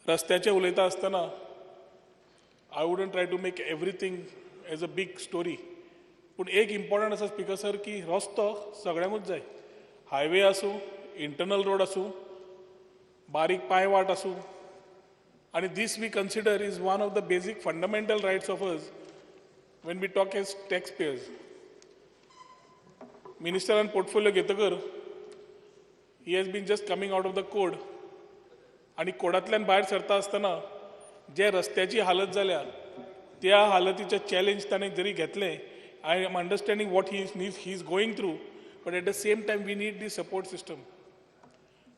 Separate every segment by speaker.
Speaker 1: रस्त्याचें उलयता आसतना I wouldn't try to make everything as a big story, पूण एक इम्पॉर्टंट आसा स्पिकर सर, की रस्तो सगळ्यांकूच जाय. हायवे आसूं, इंटरनल रोड आसूं, बारीक पांयवाट आसूं. आनी this we consider is one of the basic fundamental rights of us when we talk as tax payers. मिनिस्टरान portfolio घेतकर he has been just coming out of the code आनी कोडांतल्यान भायर सरता आसतना जे रस्त्याची हालत जाल्या, त्या हालतीचे चॅलेंज ताणें जरी घेतलें, I am understanding what he is going through, but at the same time we need the support system.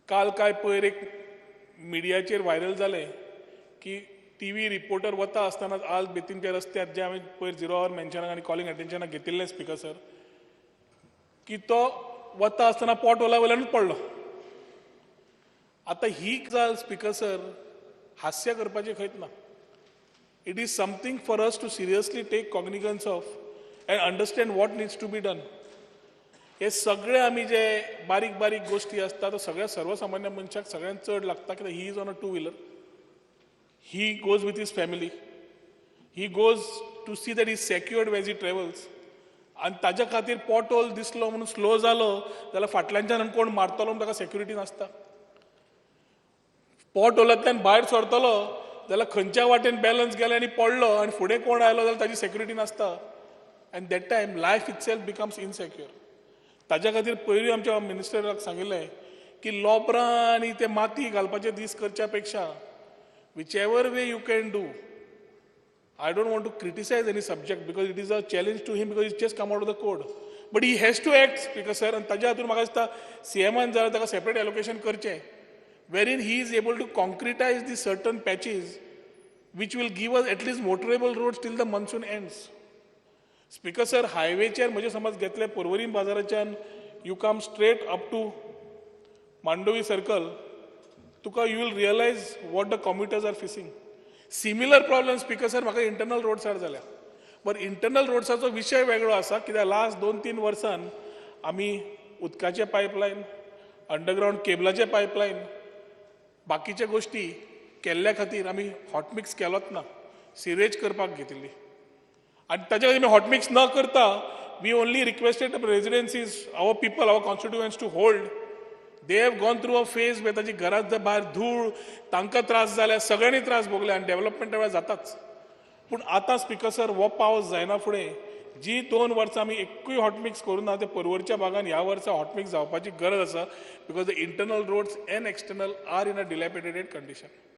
Speaker 1: काल काय पयर एक मिडियाचेर व्हायरल जालें की टीव्ही रिपोर्टर वता आसतना आज बेतीनच्या रस्त्यार, जे हांवें पयर झिरो our मेन्शनाक आनी कॉलिंग अटेन्शनाक घेतिल्लें स्पिकर सर, की तो वता आसतना पॉटहोला वयल्यानूच पडलो. आतां ही गजाल स्पिकर सर हास्य करपाची खंयच ना. It is something for us to seriously take cognizance of and understand what needs to be done. हे सगळे आमी जे बारीक बारीक गोश्टी आसता, तो सगळ्या सर्वसामान्य मनशाक सगळ्यांत चड लागता, कित्याक he is on a two wheeler, he goes with his family, he goes to see that is secured as he travels. आनी ताज्या खातीर पॉटहोल दिसलो म्हणून स्लो जालो जाल्यार फाटल्यानच्यान कोण मारतलो म्हणून ताका सेक्युरिटी नासता. पॉटहोलांतल्यान भायर सरतलो जाल्यार खंयच्या वाटेन बॅलन्स गेले आनी पडलो आनी फुडें कोण आयलो जाल्यार ताजी सेक्युरिटी नासता, and that time life itself becomes insecure. ताज्या खातीर पयरूय आमच्या मिनिस्टराक सांगिल्लें की लोबरां आनी ते माती घालपाचे दीस करच्या पेक्षा, whichever way you can do, I don't want to criticize any subject because it is a challenge to him, because he's just come out of the code. But he has to act, Speaker sir, आनी ताज्या हातून म्हाका दिसता सीएमान जाल्यार ताका separate allocation करचें, wherein he is able to concretize the certain patches which will give us at least motorable roads till the monsoon ends. Speaker sir, हायवेचेर म्हजे समज घेतले, Porvorim बाजाराच्यान you come straight up to Mandovi Circle, तुका you will realize what the commuters are facing. Similar problem, Speaker sir, म्हाका internal रोड्सार जाल्या. But internal रोड्साचो विशय वेगळो आसा, कित्याक लास्ट 2-3 वर्सान आमी उदकाचे पायपलायन, अंडरग्रावंड केबलाचे पायपलायन, बाकीच्या गोश्टी केल्ल्या खातीर आमी हॉटमिक्स केलोच ना, सिवेज करपाक घेतिल्ली. आनी ताच्या खातीर आमी हॉटमिक्स न करता we only requested the residencies, our people, our constituents to hold. They have gone through a phase where ताची घरात भायर धूळ, तांकां त्रास जाल्या, सगळ्यांनी त्रास भोगले आनी डेव्हलपमेंटा वेळार जाताच. पूण आतां स्पिकर सर, हो पावस जायना फुडें जी 2 वर्सां आमी एकूय हॉटमिक्स करूं ना, ते पर्वरच्या भागान ह्या वर्सा हॉटमिक्स जावपाची गरज आसा, because the internal roads and external are in a dilapidated condition.